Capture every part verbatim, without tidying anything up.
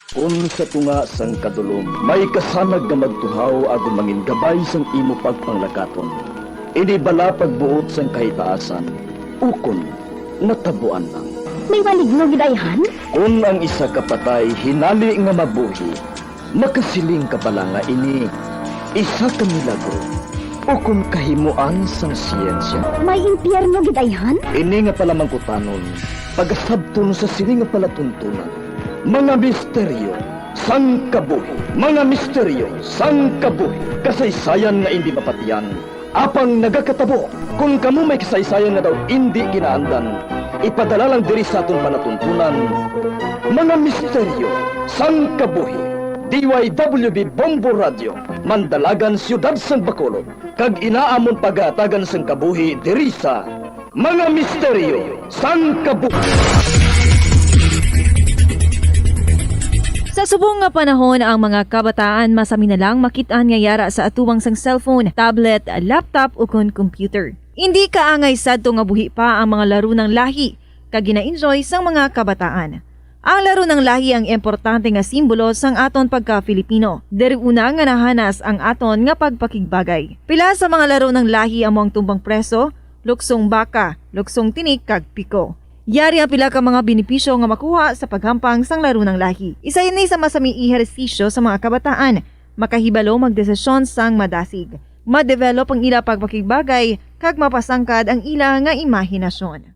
Kon sa tunga sang kadulom may kasanag nga magtuhaw agod mangin gabay sang imo pagpanglakaton, ini bala pagbuot sang kahitaasan, ukon natabuan lang. May maligno gid ayhan? Kon ang isa ka patay hinali nga mabuhi, makasiling ka bala nga ini isa ka milagro ukon kahimoan sang siyensya? May impyerno gid ayhan? Ini nga palamangkutanon pagasabton sa sini nga palatuntunan. Mga misteryo sang kabuhi. Mga misteryo sang kabuhi. Kasaysayan nga indi mapatian, apang nagakatabo. Kon kamo may kasaysayan nga daw indi ginaandan, ipadala lang diri sa aton palatuntunan. Mga misteryo sang kabuhi. D Y W B Bombo Radio, Mandalagan, Siyudad sang Bacolod, kag ina amon pagahatagan sang kabuhi diri sa Mga Misteryo sang Kabuhi. Sa subong nga panahon, ang mga kabataan masami na lang makit-an nga yara sa atubang sang cellphone, tablet, laptop, ukon computer. Indi kaangay sadto nga buhi pa ang mga laro nang lahi kag gina-enjoy sang mga kabataan. Ang laro nang lahi ang importante nga simbolo sang aton pagka-Filipino. Diri una nga nahanas ang aton nga pagpakigbagay. Pila sa mga laro nang lahi amo ang tumbang preso, luksong baka, luksong tinik, kag piko. Yari ang pila ka mga benepisyo nga makuha sa paghampang sang laro nang lahi. Isa ini sa masami ehersisyo sa mga kabataan. Makahibalo magdesisyon sang madasig. Ma-develop ang ila pagpakigbagay, kag mapasangkad ang ila nga imahinasyon.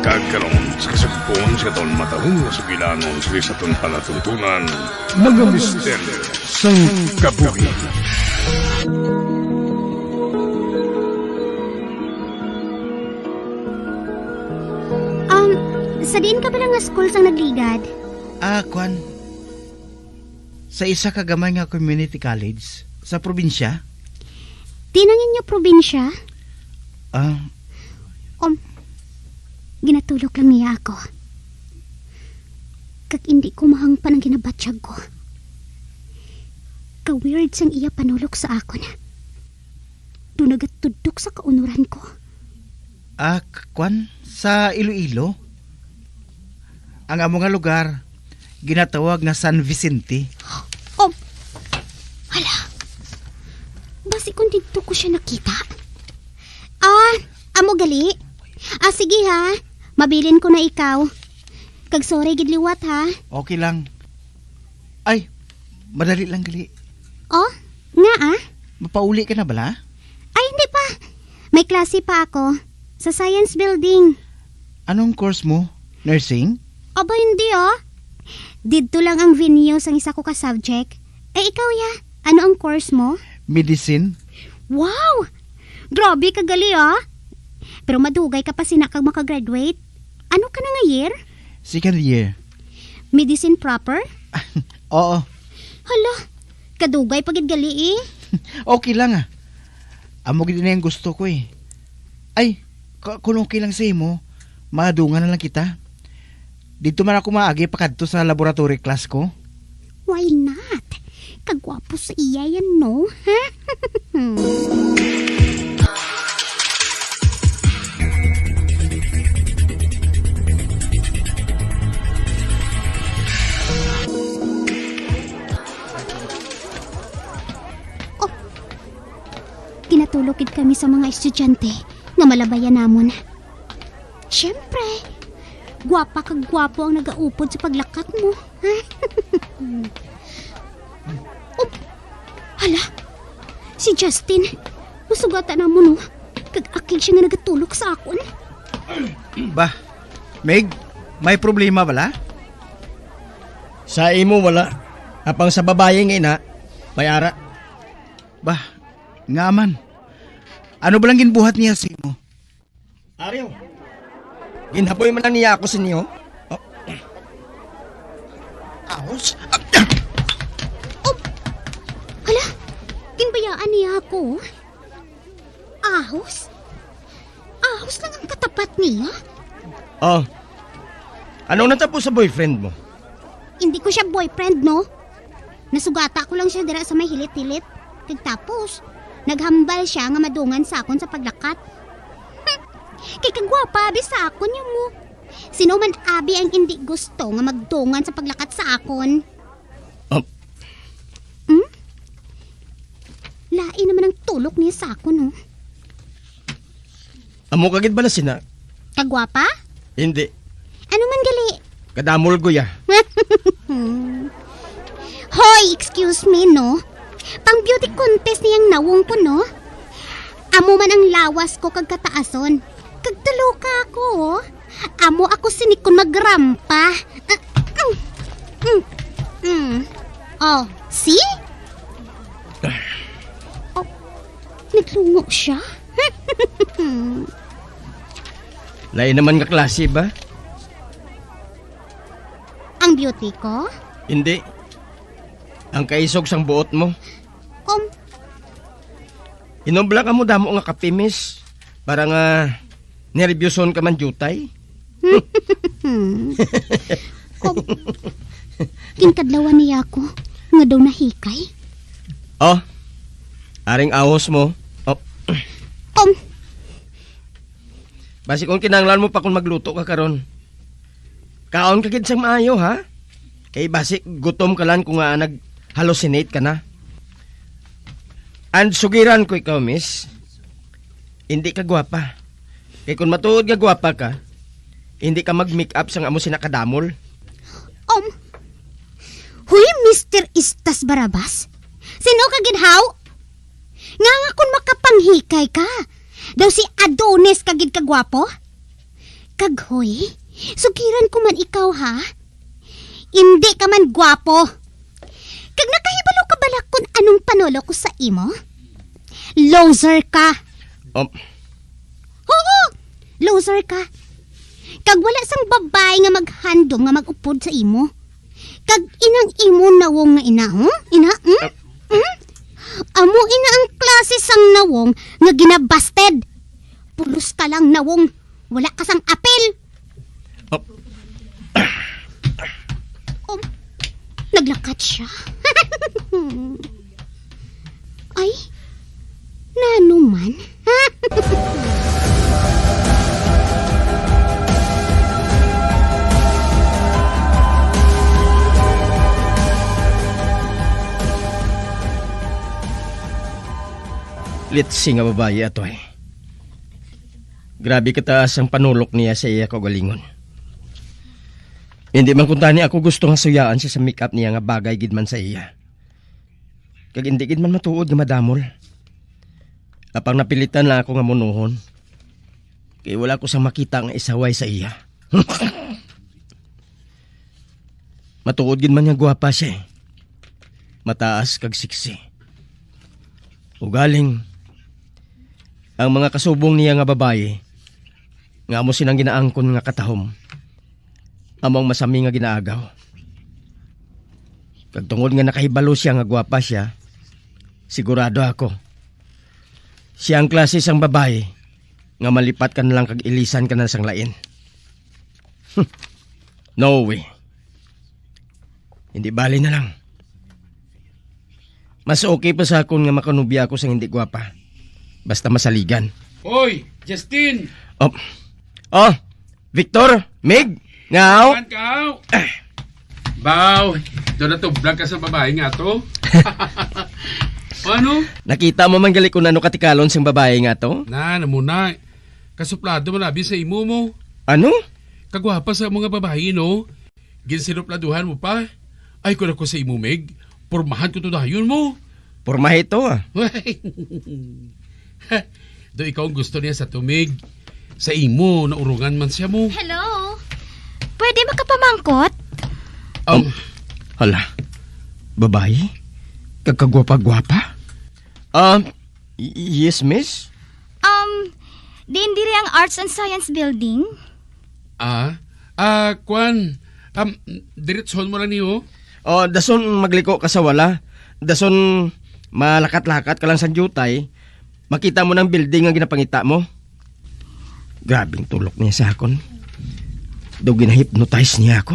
Kag karon, sa kasugpon sa aton matarong nga sugilanon, sa aton palatuntunan, mga misteryo sang kabuhi. Um, sa diin ka bala nga school sang nagligad? Ah, kwan. Sa isa ka gamay nga community college sa probinsya. Diin ang inyo probinsya? Ah. Um, ginatulok lang niya ako. Kag indi ko mahangpan ang ginabatyag ko. Ka-weird sang iya panulok sa akon. Do nagatudok sa kaunoran ko. Ah, k-, kwan? Sa Iloilo? Ang amo nga lugar, ginatawag nga San Vicente. Oh, hala. Basi kung didto ko siya nakita. Ah, amo gali. Ah, sige ha. Mabilin ko na ikaw. Kag sorry gid liwat ha. Okay lang. Ay, madali lang gali. Oh, nga ah? Mapauli ka na bala? Ay, hindi pa. May klase pa ako sa science building. Anong course mo? Nursing? Aba, hindi ah. Didto lang ang venue sang isa ko ka subject. Eh, ikaw ya? Ano ang course mo? Medicine. Wow! Grabe ka gali ah. Pero madugay ka pa sina kag makagraduate. Ano ka na nga year? Second year. Medicine proper? Oo. Hala, kadugay pa gid gali eh. Okay lang ah. Amo gid ini ang gusto ko eh. Ay, ka-, kung okay lang sa imo, madungan na lang kita. Didto man ako maagi pakadto sa laboratory class ko. Why not? Kagwapo sa iya yan, no? Ha? Oh, ginatulok gid kami sa mga estudyante nga malabayan namon. Siyempre, gwapa kag gwapo ang nagaupod sa paglakat mo. Oh, hala, si Justin. Masugatan namon, no? Kag akig siya nga nagatulok sa akon. Bah, Meg, may problema bala? Sa imo, wala. Apang sa babayi nga ina, may ara. Bah, nga man. Ano ba lang ginbuhat niya sa imo? Ariw, ginhapoy man lang niya ako sa inyo. Oh. Ahos? Oh! Hala, ginbayaan niya ako. Ahos? Ahos lang ang katapat niya? Oh. Anong natapos sa boyfriend mo? Hindi ko siya boyfriend, no? Nasugata ko lang siya dira sa may hilit-hilit. Kag tapos, naghambal siya nga madungan sa akon sa paglakat. Kay kagwapa abi sa akon niya mo. Sino man abi ang indi gusto nga magdungan sa paglakat sa akon? Um. Hmm? Lain naman ang tulok niya sa akon, oh. Amo ka gid bala sina? Kagwapa? Hindi. Ano man gali? Kadamol, guya. Hoy, excuse me, no? Pang beauty contest niyang nawong ko, no? Amo man ang lawas ko kag kataason. Kag tulo ka ako, oh. Amo ako sinikon magrampa. Ah, mm, mm, mm. Oh, see? Oh, naglungo siya. Lain naman nga klase ba? Ang beauty ko? Hindi. Ang kaisog sang buot mo. Um. Inom lang kamo damo nga kape, miss. Para nga nerbyuson ka man, diutay. Kung ginkadlawan niya ako, nga daw nahikay. Oh, aring ahos mo. Oh. Um. Basi kung kinahanglan mo pa kung magluto ka karon. Kaon ka gid sang maayo, ha? Kay basi gutom ka lang kung nga nag-hallucinate ka na. And sugiran ko ikaw, miss. Hindi ka gwapa. Kay kung matuod nga gwapa ka, hindi ka mag-make up sang amo sina kadamol. Um, huy, Mister Istas Barabas? Sino ka gid, haw? Nga nga kung makapanghikay ka, daw si Adonis ka gid kagwapo? Kag hoy, sugiran ko man ikaw, ha? Indi ka man gwapo. Kag nakahibalo ka bala kun anong panolo ko sa imo? Loser ka. Um. Oo, loser ka. Kag wala sang babae nga maghandom nga mag-upod sa imo. Kag inang imo nawong nga ina, hmm? Ina, hmm? Hmm? Amo ina ang klase sang nawong nga ginabasted. Pulos ka lang nawong, wala ka sang apil. Oh. Oh, naglakat siya. Ay, nano man? Litsi nga babayi ato, eh. Grabe kataas ang panulok niya sa iya kaugalingon. Hindi man kuntani ako gusto nga suyaan siya sa make-up niya nga bagay gid man sa iya. Kag hindi gid man matuod nga madamol. Apang napilitan lang ako nga munuhon. Kay wala ko sang makita nga isaway sa iya. Matuod gid man nga gwapa siya, eh. Mataas kag sexy. Ugaling, ang mga kasubong niya nga babayi, nga amo sinang ginaangkon nga katahom, amo ang masami nga ginaagaw. Kag tungod nga nakahibalo siya nga gwapa siya, sigurado ako, siya ang klase sang babayi nga malipat ka na lang kag ilisan ka na sang lain. No way. Hindi bali na lang. Mas okay pa sa akon nga makanubya ako sang hindi gwapa. Basta masaligan. Hoy, Justin! Oh, oh, Victor, Mig, ngaw. Saan ka, aw? Baw, doon natublag ka sa babae nga to. O ano? Nakita mo man gali kung ano katikalon sang babae nga to? Na, namuna. Kasuplado man abi sa imo mo. Ano? Kagwapa sa mga babae, no? Ginsinupladuhan mo pa? Ay, kung ako sa imo, Meg, pormahan ko to dayon mo. Pormahe to, ah. Do ikaw ang gusto niya sa tumig. Sa imo, naurungan man siya mo. Hello? Pwede makapamangkot? Um, Um, hala. Babayi? Kagkagwapa-gwapa? Um, y- yes, miss? Um, diin diri ang Arts and Science Building? Ah, ah, kwan. Um, diretsohon mo lang niyo. Oh, dason magliko ka sa wala. Dason malakat-lakat ka lang sa diutay. Makita mo nang building nga ginapangita mo. Grabing tulok niya sa akon. Daw gina-hypnotize niya ako.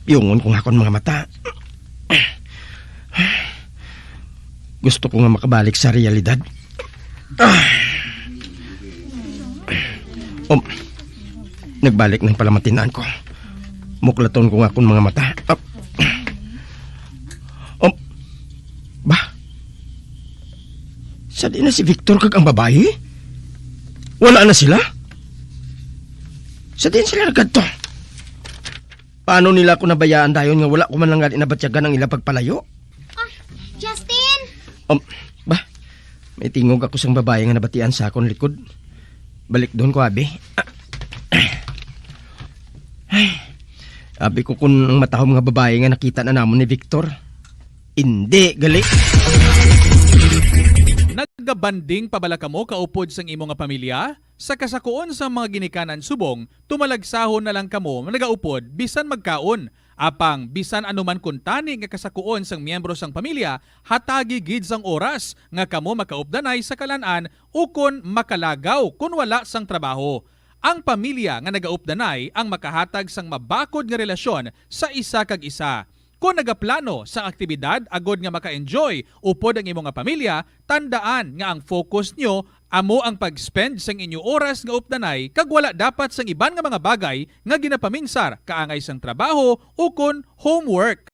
Piyungon ko nga akon mga mata. Gusto ko nga makabalik sa realidad. Ah. Um, nagbalik na ang palamantinan ko. Muklaton ko nga akong mga mata. Ah. Um, ba? Sa di na si Victor kag ang babayi? Wala na sila? Sa diin sila nagkadto? Paano nila ako nabayaan dayon nga wala ko man lang gali nabatyagan ang ila pagpalayo? Ah, Justin! Um, ba? May tingog ako sang babayi nga nabatian sa akon likod. Balik doon ko, abi. Ay, abi ko kun ang matahom nga babayi nga nakita na namon ni Victor. Indi, gali. Nagabanding pa bala kamo kaupod sang imo nga pamilya? Sa kasakuon sang mga ginikanan subong, tumalagsahon na lang kamo nagaupod bisan magkaon. Apang bisan ano man kuntani nga kasakuon sang miyembro sang pamilya, hatagi gid sang oras nga kamo makaupdanay sa kalan-an ukon makalagaw kon wala sang trabaho. Ang pamilya nga nagaupdanay ang makahatag sang mabakod nga relasyon sa isa kag isa. Kon nagaplano sang aktibidad agod nga maka-enjoy upod ang imo nga pamilya, tandaan nga ang focus nyo amo ang pag-spend sang inyo oras nga updanay kag wala dapat sang iban nga mga bagay nga ginapaminsar kaangay sang trabaho ukon homework.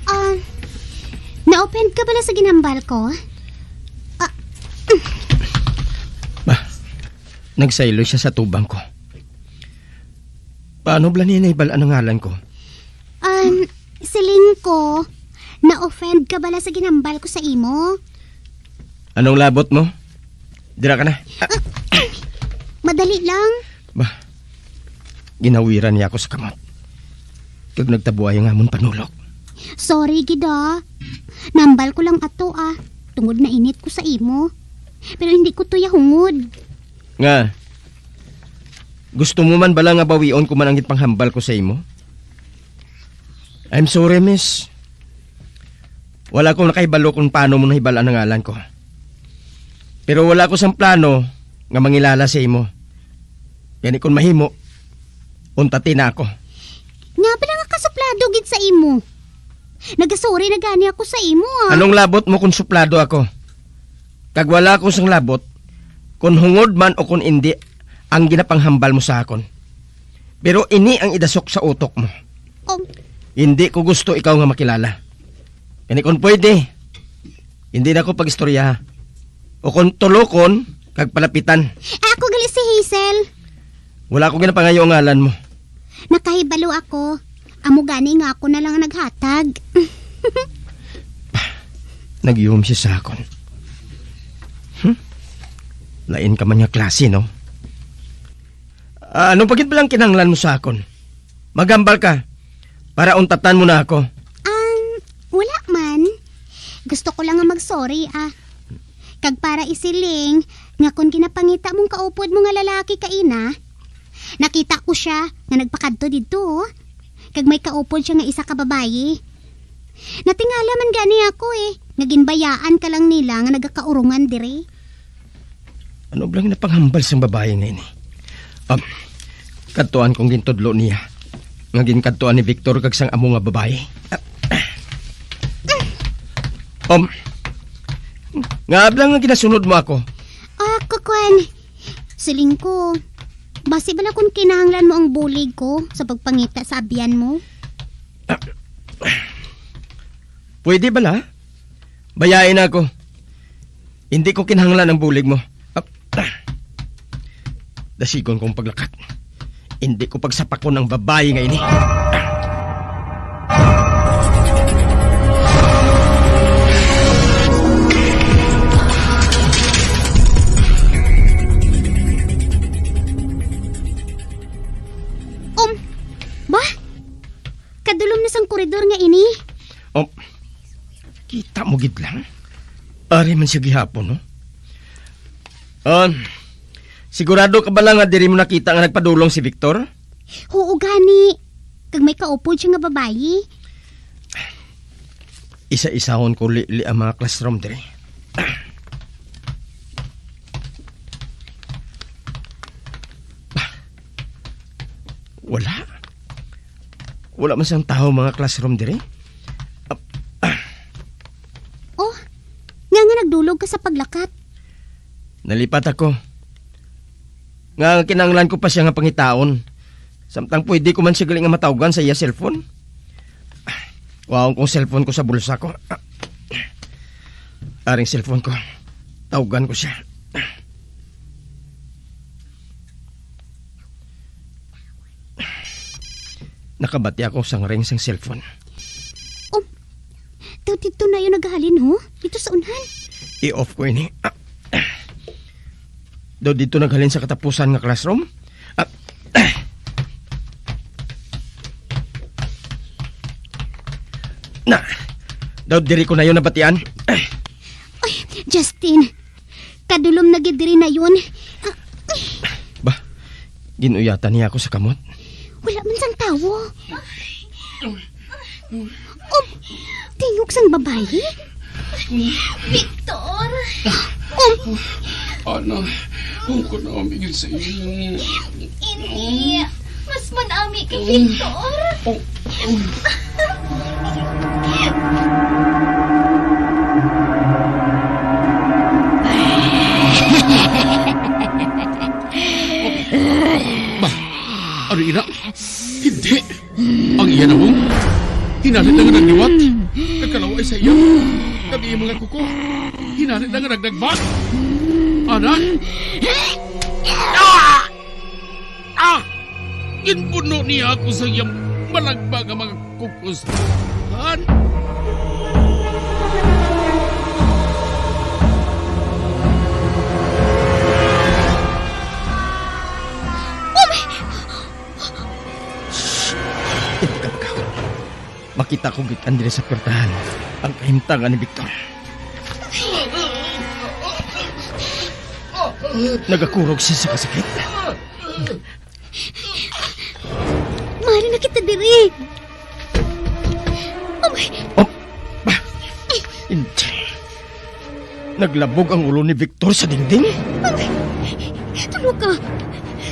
Ah, na-offend ka bala sa ginhambal ko? Ah, Ba, nagsaylo siya sa tubang ko. Paano bala niya nahibal-an ang ngalan ko? Um, siling ko, na-offend ka bala sa ginhambal ko sa imo? Anong labot mo? Dira ka na. Ah, madali lang. Ba, ginawiran niya ako sa kamot. Kag nagtabuay ang amon panulok. Sorry gid, ah. Nambal ko lang ato, ah. Tungod na init ko sa imo. Pero hindi ko tuya hungod. Nga, gusto mo man bala nga bawion ko man ang ginpanghambal ko sa imo? I'm sorry, miss. Wala ko nakahibalo kung paano mo nahibal-an ang ngalan ko. Pero wala ko sang plano nga mangilala sa imo. Gani kung mahimo, untati na ako. Nga pala nga kasuplado gid sa imo. Nagasuri na gani ako sa imo, ah. Anong labot mo kung suplado ako? Kag wala ko sang labot kung hungod man o kung indi ang ginapanghambal mo sa akon. Pero ini ang idasok sa utok mo. Oh. Hindi ko gusto ikaw nga makilala. Kani kung pwede, hindi na ko pag-istorya. O kung tulokon, kag palapitan. Ah, ako gali si Hazel. Wala ko ginapangayo ang ngalan mo. Nakahibalo ako. Amo gani nga ako na lang ang naghatag. Nagyuhom siya sa akon. Hmm? Lain ka man nga klase, no? Ah, ano pa gid ba lang kinahanglan mo sa akon? Maghambal ka para untatan mo na ako. Um, wala man. Gusto ko lang nga mag-sorry, ah. Kag para isiling nga kon ginapangita mong kaupod mo nga lalaki kaina, nakita ko siya nga nagpakadto didto, oh. Kag may kaupod siya nga isa ka babayi. Natingala man gani ako, eh, nga ginbayaan ka lang nila nga nagakaurungan diri. Ano bala nga napanghambal sang babayi nga ini? Um, kadtuan kong gintudlo niya nga ginkadtuan ni Victor kag sang amo nga babayi. Um, nga bala nga ginasunod mo ako? Ah, kukuan. Siling ko, basi bala kung kinahanglan mo ang bulig ko sa pagpangita sa abyan mo? Pwede bala? Bayain na ako. Hindi ko kinahanglan ang bulig mo. Ap-, ah. Dasigon kong paglakat. Hindi ko pagsapakon ang babayi nga ini. Um, ba? Kadulom na sang koridor nga ini. Oh, kita mo gid lang. Ari man siya gihapon, no? Ah, sigurado ka ba lang nga diri mo nakita nga nagpadulong si Victor? Huo gani. Kag may kaupod siya nga babayi. Isa-isahon ko li-, li ang mga classroom diri. Wala. Wala man sang tawo mga classroom diri. Ah, ah. Oh, nga nga nagdulog ka sa paglakat? Nalipat ako. Nga kinahanglan ko pa siya nga pangitaon. Samtang pwede ko man siya gali nga matawgan sa iya cellphone. Kuhaon kong cellphone ko sa bulsa ko. Aring cellphone ko. Tawgan ko siya. Nakabati ako sang ring sang cellphone. Oh, daw dito na yun naghalin, ho? Dito sa unahan. I-off ko ini. Daw dito naghalin sa katapusan nga classroom? Ah, na, daw diri ko na yun nabatian. Ay, Justin, kadulom na gid diri na yun. Ba, ginuyatan niya ako sa kamot. Wala man sang tawo. Um, tingog sang babayi? Victor! Um, Ana, kung ko na amigin sa imo. Hindi. Mas manami kay Victor. Oh, oh. Ba, ano ina? Hindi. Ang iya nawong, hinalit na nga nagliwat. Kag kalaway sa iya. Kag iya mga kuko, hinalit na nga nagdagba. Ana? Ah! Ah! Ginpuno niya ako sa iyang malagba nga mga kuko. Han? Oh my Hindi ka makahon. Makita ko gikan diri sa pwertahan ang kahimtangan ni Victor. Nagakurog siya sa kasakit. Mari na kita diri. Oh my Oh, ba? Hindi. Naglabog ang ulo ni Victor sa dingding. Ay, tulo ka.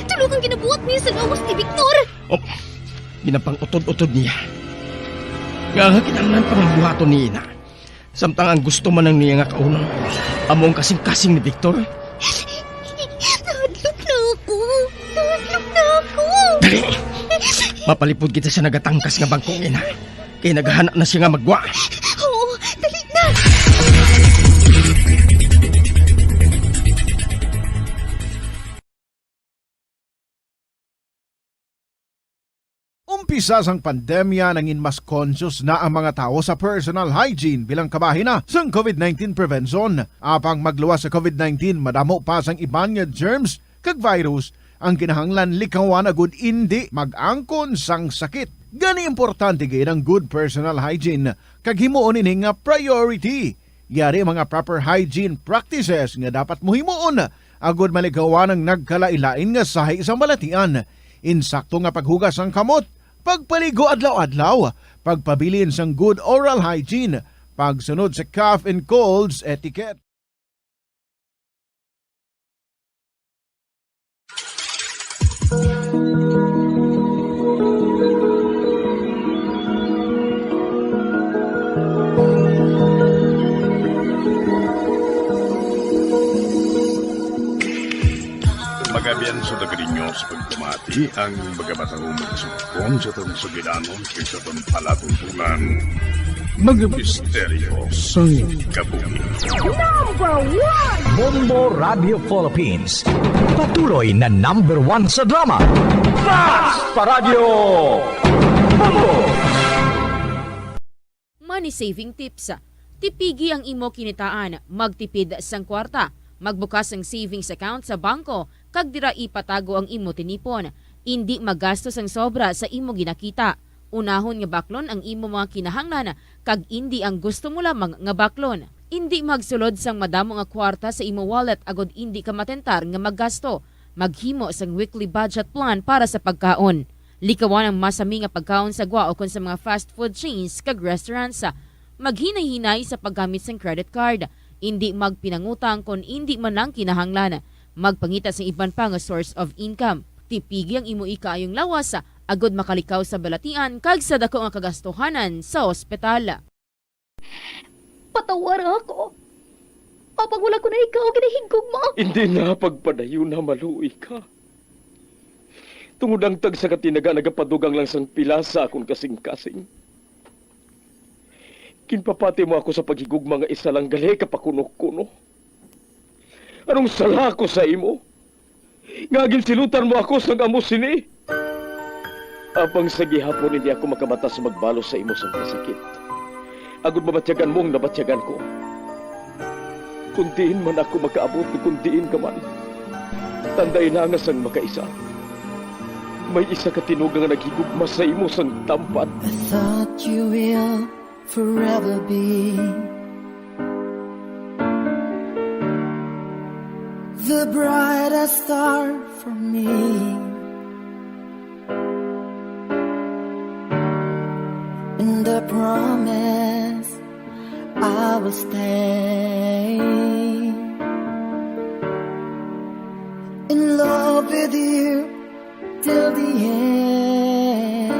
Tulo kang ginabuhat niya sa lawas ni Victor. Oh, ginapang-utod-utod niya. Nga nga kinahanglan pa nga buhaton ni ina. Samtang ang gusto man ang niya nga kaunon, amo ang kasing-kasing ni Victor. Nahadlok na ako. Nahadlok na ako. Dali! Mapalipod kita sa nagatangkas nga bangko, ina. Kay naghana na siya nga magwa. Oo, dali na! Umpisa sang pandemya, nangin mas conscious na ang mga tawo sa personal hygiene bilang kabahin na sang covid nineteen prevention. Apang magluwas sa covid nineteen, madamo pa sang iban nga germs kag virus ang kinahanglan likawan agud indi mag-angkon sang sakit. Gani, importante gid ang good personal hygiene kag himuon ini nga priority. Yari ang mga proper hygiene practices nga dapat mo himuon agud malikawan ang nagkalain-lain nga sahi sa balatian. Insakto nga paghugas sang kamot, pagpaligo adlaw-adlaw, pagpabilin sang good oral hygiene, pagsunod sa cough and colds etiquette. Magabian sa taga ninyo sa pagpamati ang mga batahong magsugpon sa atong sugilanon kag sa atong palatuntunan. Mga misteryo sang kabuhi. Number one! Bombo Radio Philippines. Patuloy na number one sa drama. Fast pa Radyo! Bombo! Money saving tips. Tipigi ang imo kinitaan, magtipid sang kwarta, magbukas sang savings account sa bangko, kag dira ipatago ang imo tinipon. Indi magasto sang sobra sa imo ginakita. Unahon nga baklon ang imo mga kinahanglan kag indi ang gusto mo lamang nga baklon. Indi magsulod sang madamo nga kwarta sa imo wallet agod indi ka matentar nga maggasto. Maghimo sang weekly budget plan para sa pagkaon. Likawan ang masami nga pagkaon sa gwa ukon sa mga fast food chains kag restaurants. Maghinay-hinay sa paggamit sang credit card. Indi magpinangutang kon indi man lang kinahanglan. Magpangita sang iban pa nga source of income. Tipigi ang imo ikaayong lawas agod makalikaw sa balatian kag sa dako nga kagastuhanan sa ospital. Patawara ako. Apang wala ko na ikaw ginahigugma. Hindi na pagpadayon na maluoy ka. Tungod ang tagsa ka tinaga nagapadugang lang sang pila sa akon kasing-kasing. Ginpapati mo ako sa paghigugma nga isa lang gali ka pakuno-kuno. Anong sala ko sa imo? Nga ginsilutan mo ako sang amo sini? Apang sa gihapon hindi ako makabata sa magbalo sa imo sang kasakit. Agud mabatyagan mo ang nabatyagan ko. Kung diin man ako makaabot, kung diin ka man, tanday na nga sang makaisa, may isa ka tinuga nga naghigugma sa imo sang tampad. I thought you will forever be the brightest star for me. And I promise I will stay in love with you till the end.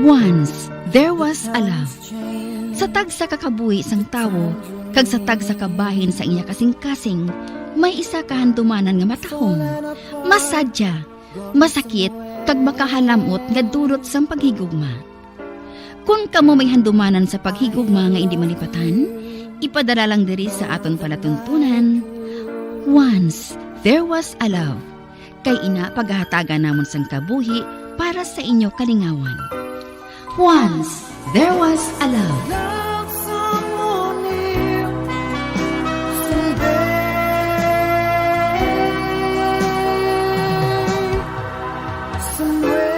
Once there was a love. Sa tagsa ka kabuhi sang tawo kag sa tagsa ka bahin sa iya kasing-kasing, may isa ka handumanan nga matahom, masadya, masakit, kag makahalam-ot nga dulot sang paghigugma. Kon kamo may handumanan sa paghigugma nga indi malipatan, ipadala lang diri sa aton palatuntunan, Once There Was a Love. Kay ina, pagahatagan namon sang kabuhi para sa inyo kalingawan. Once There Was a Love. Love someone new someday. Somewhere.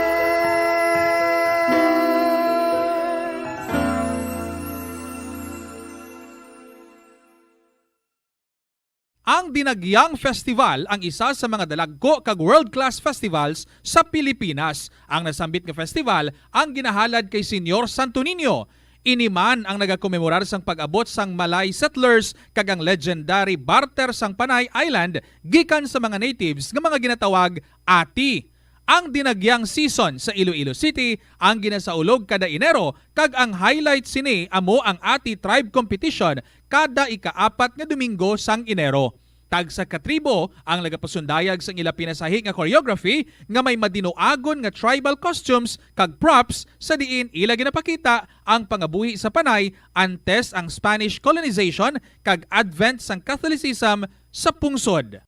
Ang Dinagyang Festival ang isa sa mga dalagko kag world-class festivals sa Pilipinas. Ang nasambit nga festival ang ginahalad kay Señor Santo Niño. Ini man ang nagakomemorar sang pag-abot sang Malay settlers kag ang legendary barter sang Panay Island gikan sa mga natives nga mga ginatawag ati. Ang Dinagyang season sa Iloilo City ang ginasaulog kada Enero, kag ang highlight sini amo ang Ati Tribe Competition kada ika-apat nga Domingo sang Enero. Tagsa ka tribo ang nagapasundayag sang ila pinasahi nga choreography nga may madinuagon nga tribal costumes kag props, sa diin ila ginapakita ang pangabuhi sa Panay antes ang Spanish colonization kag advent sang Catholicism sa pungsod.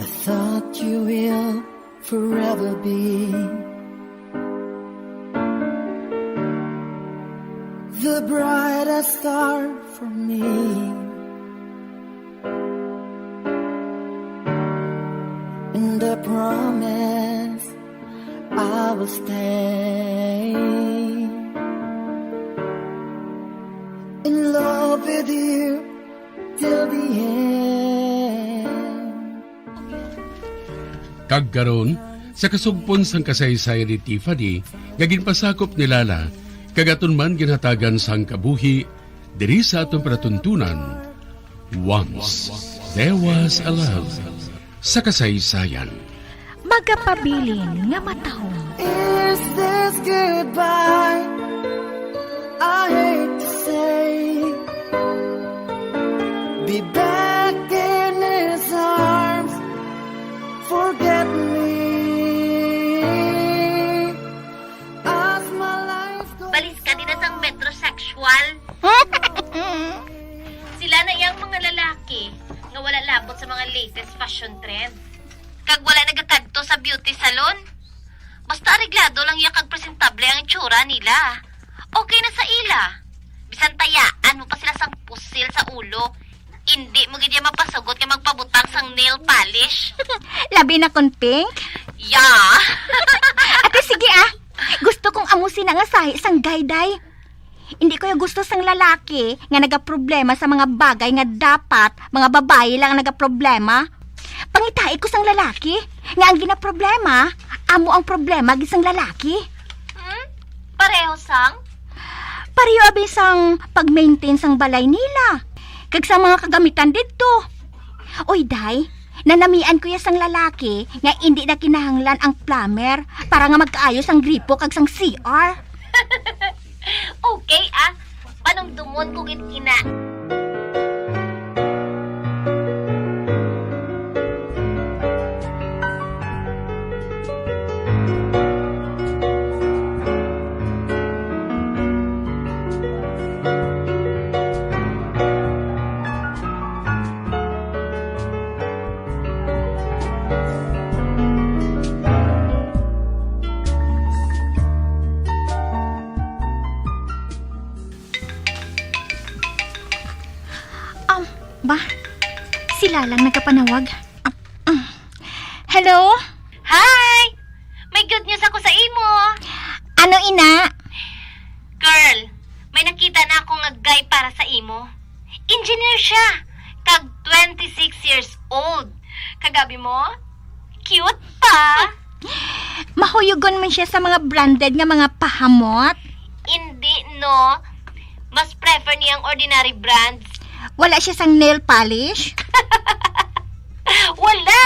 I thought you will forever be the brightest star for me. And I promise I will stay in love with you till the end. Kag karon, sa kasugpon sang kasaysayan ni Tiffany nga ginpasakop ni Lala, kag aton man ginhatagan sang kabuhi diri sa aton palatuntunan, Once There Was a Love sa kasaysayan. Magapabilin nga matahom. Is this goodbye? I hate to say, be back in his arms, forget me as my life goes. Balis ka din sa metrosexual. Sila na iyang mga lalaki nga wala labot sa mga latest fashion trend. Kag wala nagakadto sa beauty salon. Basta areglado lang iya kag presentable ang itsura nila. Okay na sa ila. Bisan tayaan mo pa sila sang pusil sa ulo, Indi mo gid iya mapasugot nga magpabutang sang nail polish. Labi na kon pink. Yeah. Ate, sige ah. Gusto kong amo sina nga sahi sang guy, day. Hindi ko ya gusto sang lalaki nga nagaproblema sa mga bagay nga dapat mga babayi lang ang nagaproblema. Pangitai ko sang lalaki nga ang ginaproblema amo ang problema gid sang lalaki. Hmm? Pareho sang? Pareho abi sang pag-maintain sang balay nila kag sa mga kagamitan didto. Oy, day, nanamian ko ya sang lalaki nga indi na kinahanglan ang plumber para nga magkaayos ang gripo kag sang C R. Okay, ah. Panumdomon ko gid ina. Um, ba? Sila lang nagapanawag. Um, um. Hello? Hi! May good news ako sa imo. Ano, ina? Girl, may nakita na ako nga guy para sa imo. Engineer siya, kag twenty-six years old. Kag abi mo, cute pa. Mahuyugon man siya sa mga branded nga mga pahamot. Hindi, no. Mas prefer niya ang ordinary brands. Wala siya sang nail polish? Wala!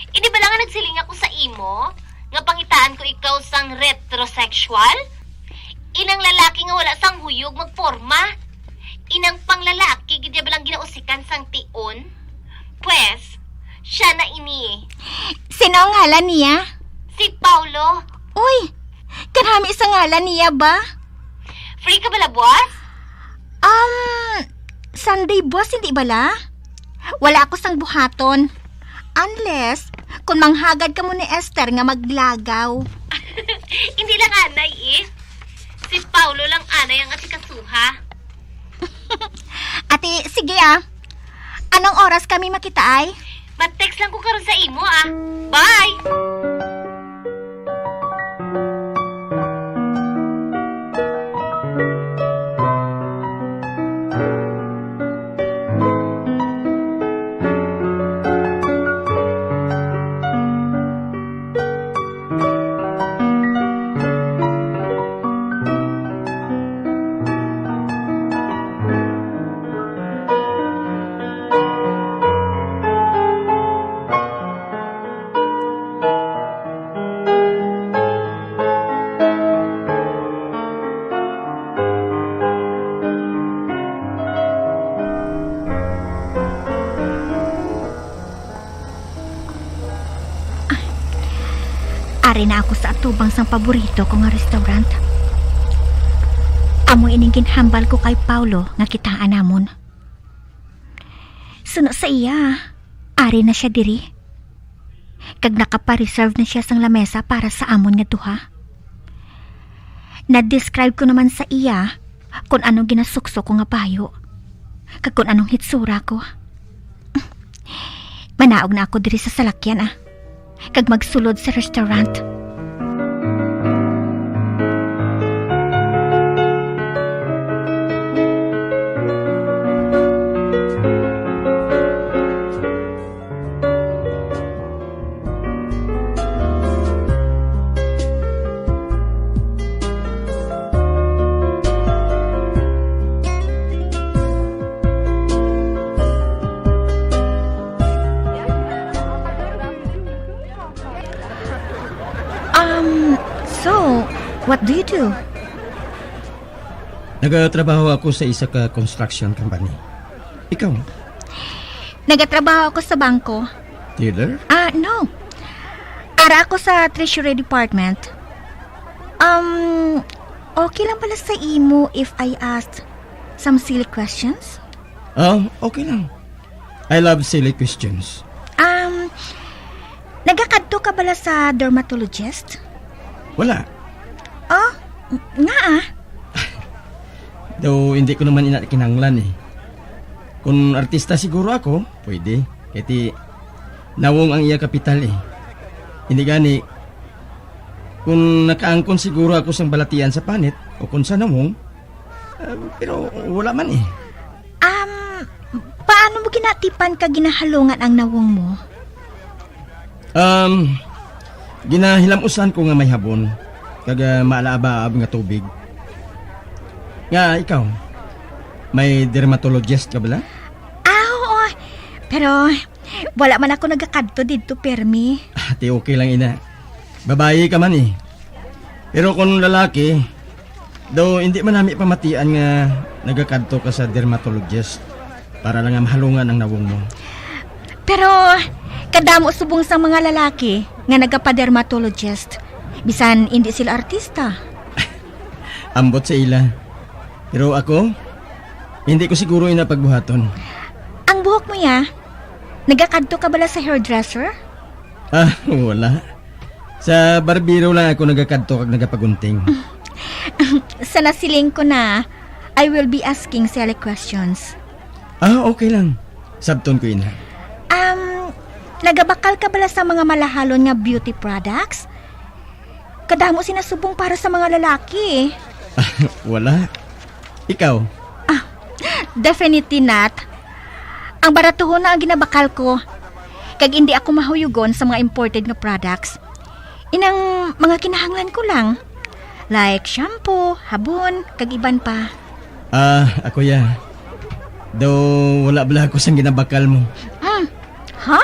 Hindi ba lang nga nagsiling ako sa imo nga pangitaan ko ikaw sang retrosexual? Inang lalaki nga wala sang huyog magporma. Inang panglalaki gid ya ba lang ginausikan sang tion? Pwes, siya na ini. Sino ang ngalan niya? Si Paulo. Uy, kanami sa ngalan niya ba? Free ka bala buwas? Um, Sunday buwas, hindi bala? Wala ako sang buhaton. Unless, kung manghagad ka mo ni Esther nga maglagaw. Hindi lang anay eh. Si Paulo lang anay ang asikasuha. Ate, sige ah. Anong oras kami makitaay? Ma-text lang ko karon sa imo ah. Bye! Ari na ako sa atubang sang paborito ko nga restaurant. Amo ining ginhambal ko kay Paulo nga kitaan namon. Suno sa iya, ari na sia diri. Kag nakapareserve na sia sang lamesa para sa amon nga duha. Na-describe ko naman sa iya kon anong ginasuksok ko nga bayo, kag kon anong hitsura ko. Manaog na ako diri sa salakyan, ah, kag magsulod sa restaurant. Um, so, what do you do? Nagatrabaho ako sa isa ka construction company. Ikaw? Nagatrabaho ako sa bangko. Teller? Ah, no. Ara ako sa Treasury Department. Um, okay lang pala sa imo if I ask some silly questions? Ah, okay lang. I love silly questions. Um, nagakadto ka bala sa dermatologist? Wala. Oh, ng-, nga ah. Though, hindi ko naman ina kinahanglan eh. Kung artista siguro ako, pwede. Kay ti nawong ang iya kapital eh. Hindi gani, kung nakaangkon siguro ako sang balatian sa panit o kung sa nawong, ah, pero wala man eh. Um, paano mo ginatipan ka ginahalungan ang nawong mo? Um, ginahilamusan ko nga may habon, kag ah, maalaab-ab nga tubig. Nga, ikaw, may dermatologist ka bala? Ah, oo. Pero wala man ako nagakadto didto, permi. Ati okay lang ina. Babayi ka man eh. Pero kung lalaki, daw hindi man nami pamatian nga nagakadto ka sa dermatologist para lang nga mahalungan ang nawong mo. Pero kadamo subong sang mga lalaki nga nagapa-dermatologist, bisan hindi sila artista. Ambot sa ila. Pero ako, hindi ko siguro ina pagbuhaton. Ang buhok mo ya, nagakadto ka bala sa hairdresser? Ah, wala. Sa barbero lang ako nagakadto kag nagapagunting. Sa nasiling ko na, I will be asking silly questions. Ah, okay lang. Sabton ko ina. Um, nagabakal ka bala sa mga malahalon nga beauty products? Kadamo sina subong para sa mga lalaki. Wala. Ikaw? Definitely not. Ang baratuhon na ang ginabakal ko. Kag hindi ako mahuyugon sa mga imported nga products. Inang mga kinahanglan ko lang. Like shampoo, habon, kag iban pa. Ah, ako ya. Daw wala bala ako sang ginabakal mo. Mm. Ha?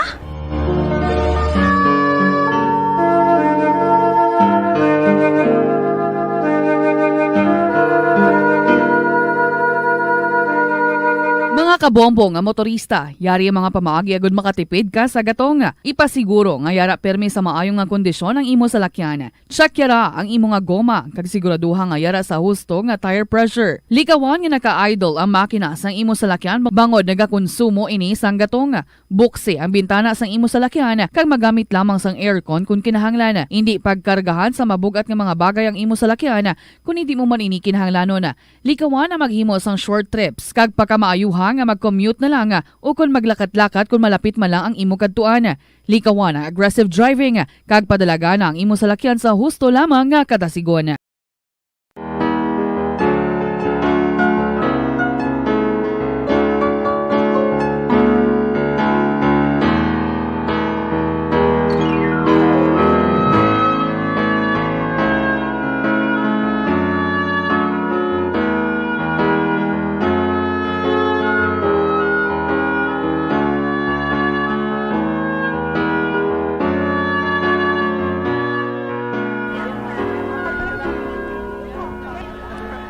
Mga kabombo nga motorista, yari ang mga pamaagi agud makatipid ka sa gatong. Ipasiguro nga yara permi sa maayo nga kondisyon ang imo salakyan. Check yara ang imo nga goma kag siguraduha nga yara sa husto nga tire pressure. Likawan nga naka-idle ang makina sang imo salakyan bangod nagakonsumo ini sang gatong. Buksi ang bintana sang imo salakyan kag magamit lamang sang aircon kon kinahanglan. Indi pagkargahan sa mabug-at nga mga bagay ang imo salakyan kon hindi mo man ini kinahanglanon. Likawan ang maghimo sang short trips kag pakamaayuha nga mag-commute na lang o kon maglakat-lakat kon malapit man lang ang imo kadtuan. Likawan ang aggressive driving kag padalagan ang imo salakyan sa husto lamang nga kadasigon.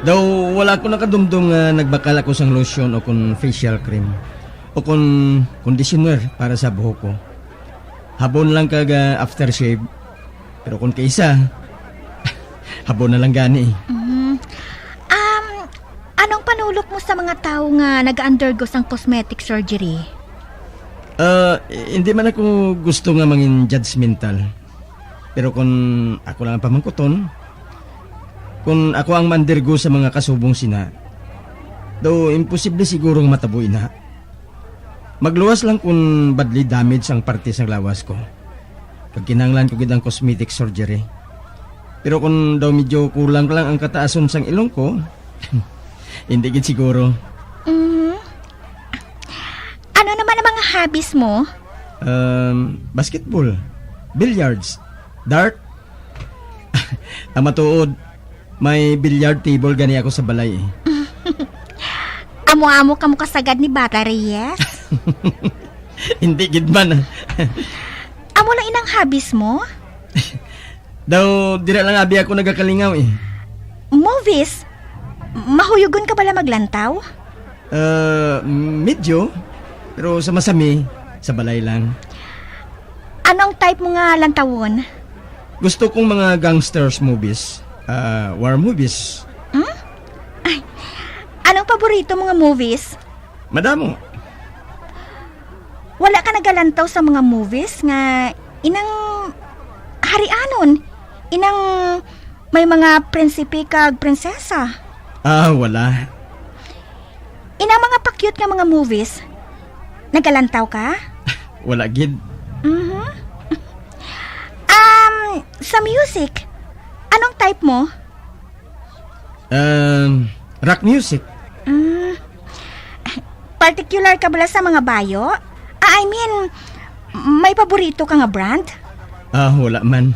Daw wala ko nakadumdom nga nagbakal ako sang lotion o kon facial cream o kon conditioner para sa buhok ko. Habon lang kag ah, aftershave. Pero kung kaisa, habon na lang gani. Mm. Um, anong panulok mo sa mga tawo nga nag-undergo sang cosmetic surgery? Ah, hindi man ako gusto nga mangin judgmental. Pero kung ako lang ang pamangkuton, kung ako ang mandirgo sa mga kasubong sina, daw imposible siguro nga matabo ina. Magluwas lang kung badly damage ang parte sang lawas ko. Kag kinahanglan ko gid ang cosmetic surgery. Pero kung daw medyo kulang lang ang kataason sang ilong ko, hindi gid siguro. Mhm. Ano naman ang mga hobbies mo? Um, basketball, billiards, dart. Ang matuod, may billiard table gani ako sa balay eh. Amo-amo kamo kasagad ni Bata Reyes? Hindi gid man. Amo lang inang hobbies mo? Daw dira lang abi ako nagakalingaw eh. Movies? Mahuyugon ka bala maglantaw? Uh, medyo. Pero sa masami, sa balay lang. Anong type mo nga lantawon? Gusto kong mga gangsters movies. Ah, war movies. Hmm? Ay, anong paborito mo nga movies? Madamo. Wala ka nagalantaw sa mga movies nga inang harianon, inang may mga prinsipe kag prinsesa? Ah, wala. Inang mga pa-cute nga mga movies, nagalantaw ka? Wala gid. Mhm. Um, sa music, anong type mo? Um, rock music. Mm. Particular ka bala sa mga bayo? Ah, I mean, may paborito ka nga brand? Ah, wala man.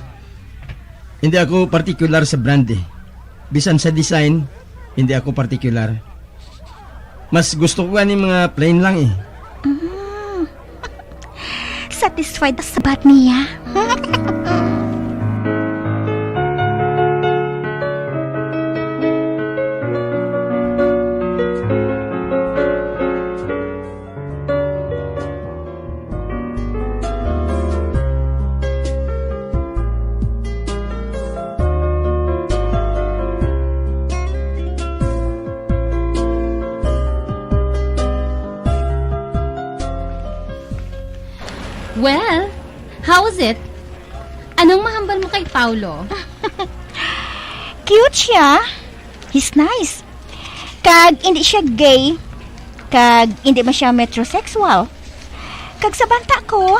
Hindi ako particular sa brand eh. Bisan sa design, hindi ako particular. Mas gusto ko ani mga plain lang eh. Mm. Satisfied sa sabat niya. Well, how is it? Anong mahambal mo kay Paulo? Cute siya. He's nice. Kag hindi siya gay. Kag hindi man siya metrosexual. Kag sa banta ko,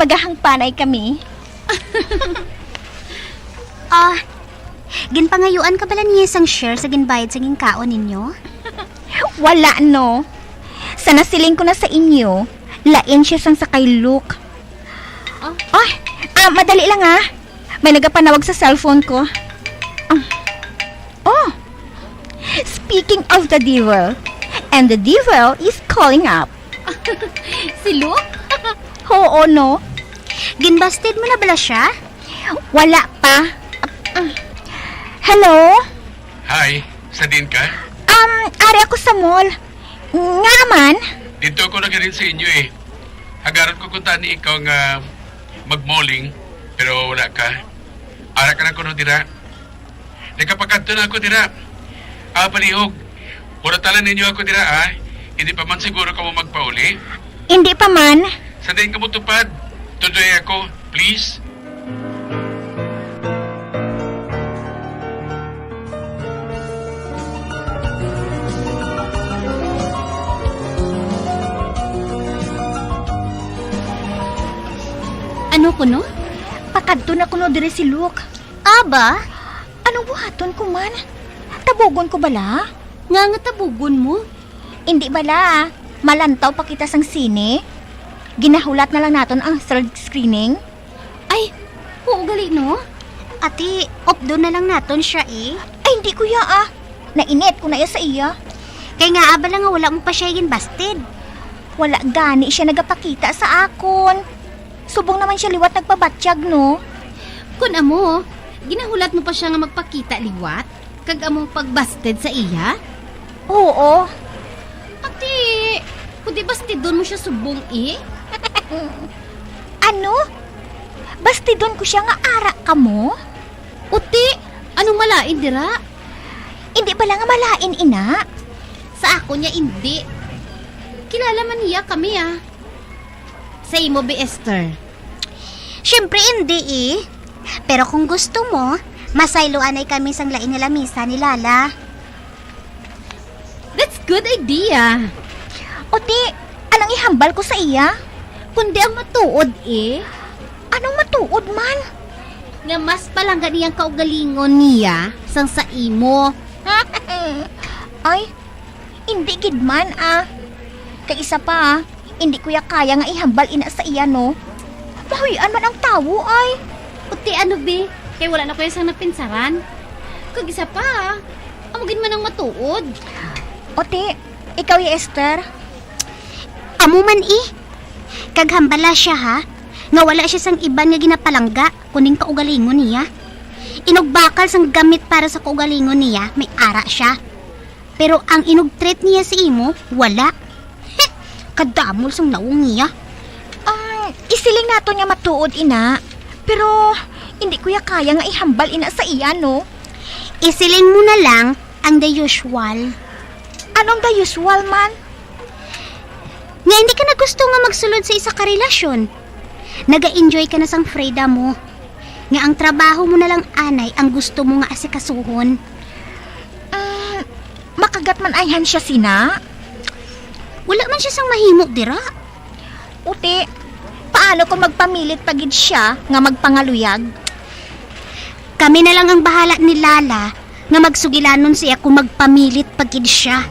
magahangpanay kami. Ah, ginpangayuan ka bala niya sang share sa ginbayad sa ginkaon ninyo? Wala, no. Sa nasiling ko na sa inyo, lain siya sang sa kay Luke. Ah? Ah, ah, madali lang, ah. May nagapanawag sa cellphone ko. Ah. Oh, speaking of the devil, and the devil is calling up. Si Luke? Oo, no? Ginbasted mo na bala siya? Wala pa. Ah. Hello? Hi, sa din ka? Um, ari ako sa mall. Nga man? Dito ako nagarin sa inyo eh. Hagaron ko kung tani ikaw nga mag-malling, pero wala ka. Ara ka na kuno dira. Nagapakadto na ako dira. Ah, palihog. Uratalan ninyo ako dira, ah. Hindi pa man siguro kamo magpauli. Hindi pa man. Sa din kamo tupad, tudoy ako, please. Ano kuno? Pakadto na kuno diri si Luke. Aba? Anong buhaton ko man? Tabugon ko bala? Nga nga tabugon mo? Indi bala, malantaw pa kita sang sine. Ginahulat na lang naton ang third screening. Ay, oo gali, no? Ati, updon na lang naton siya, eh. Ay, hindi, kuya, ah. Nainit ko na iya sa iya. Kay nga, abala nga wala mo pa siya ginbasted. Wala gani siya nagapakita sa akon. Subong naman siya liwat nagpabatyag, no? Kun amo, ginahulat mo pa siya nga magpakita liwat? Kag amo pagbasted sa iya? Oo. Ati, kundi bastidon mo siya subong, eh? Ano? Bastidon ko siya nga ara kamo? Uti, anong malain dira? Indi bala nga malain ina? Sa akon niya indi. Kilala man niya kami, ah. Sa imo, Bi Esther? Siyempre, indi, eh. Pero kung gusto mo, masayloanay kami sang lain nga lamisa ni Lala. That's good idea. Uti, anong ihambal ko sa iya? Kundi ang matuod, eh. Anong matuod man? Nga mas palangga niyang kaugalingon niya sang sa imo. Ay, indi gid man, ah. Kag isa pa, ah, indi ko ya kaya nga ihambal ina sa iya, no? Mahuy-an man ang tawo, ay. Uti ano, bi? Kay wala na ko ya sang napinsaran. Kag isa pa, ah, amo gid man ang matuod. Uti, ikaw ya, Esther? Amo man, eh. Kag hambala siya, ha, nga wala siya sang iban nga ginapalangga, kuning kaugalingon niya. Inugbakal sang gamit para sa kaugalingon niya, may ara siya. Pero ang inugtreat niya sa imo, wala. Heh, kadamol sang nawong niya. Um, isiling naton nga matuod, ina. Pero hindi ko ya kaya nga ihambal ina sa iya, no? Isiling mo na lang ang the usual. Anong the usual man? Nga hindi ka na gusto nga magsulod sa isa ka relasyon. Naga-enjoy ka na sang freedom mo. Nga ang trabaho mo na lang anay ang gusto mo nga asikasuhon. Mm, makagat man ayhan siya sina? Wala man siya sang mahimo dira. Uti, paano kung magpamilit pa gid siya nga magpangaluyag? Kami na lang ang bahala ni Lala nga magsugilanon siya kung magpamilit pa gid siya.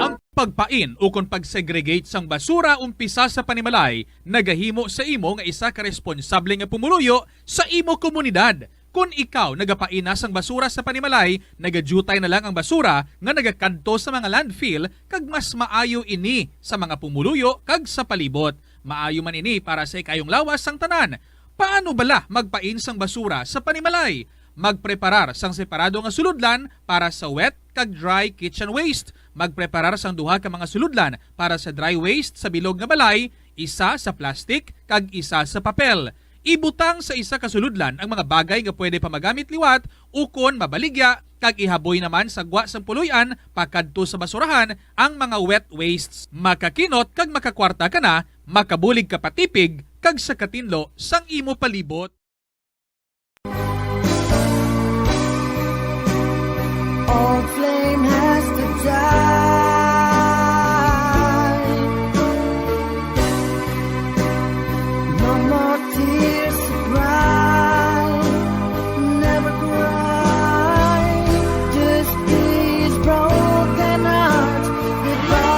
Ang pagpain ukon pag-segregate sang basura umpisa sa panimalay nagahimo sa imo nga isa ka responsable nga pumuluyo sa imo komunidad. Kon ikaw nagapaina sang basura sa panimalay, nagadyutay na lang ang basura nga nagakadto sa mga landfill, kag mas maayo ini sa mga pumuluyo kag sa palibot. Maayo man ini para sa ikayong lawas sang tanan. Paano bala magpain sang basura sa panimalay? Magpreparar sang separado nga sulodlan para sa wet kag dry kitchen waste. Magpreparar sang duha ka mga sulodlan para sa dry waste sa bilog nga balay, isa sa plastic kag isa sa papel. Ibutang sa isa ka sulodlan ang mga bagay nga pwede pa magamit liwat ukon mabaligya, kag ihaboy naman sa gwa sang puloy-an pakadto sa basurahan ang mga wet wastes. Makakinot kag makakwarta ka na, makabulig ka pa tipig kag sa katinlo sang imo palibot. Old flame has to die. No more tears to cry. Never cry. Just these broken hearts. Goodbye.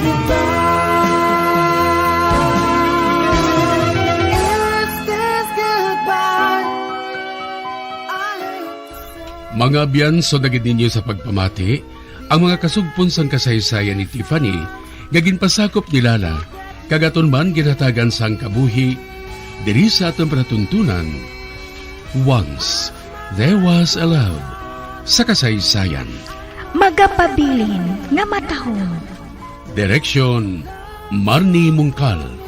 Goodbye. Is this goodbye? I hate to say. Mga abyan, sugad gid ninyo sa pagpamati, ang mga kasugpon sang kasaysayan ni Tiffany nga ginpasakop ni Lala, kag aton man ginhatagan sang kabuhi diri sa aton palatuntunan. Once There Was a Love sa kasaysayan. Magapabilin nga matahom. Direksyon, Marnie Mungkal.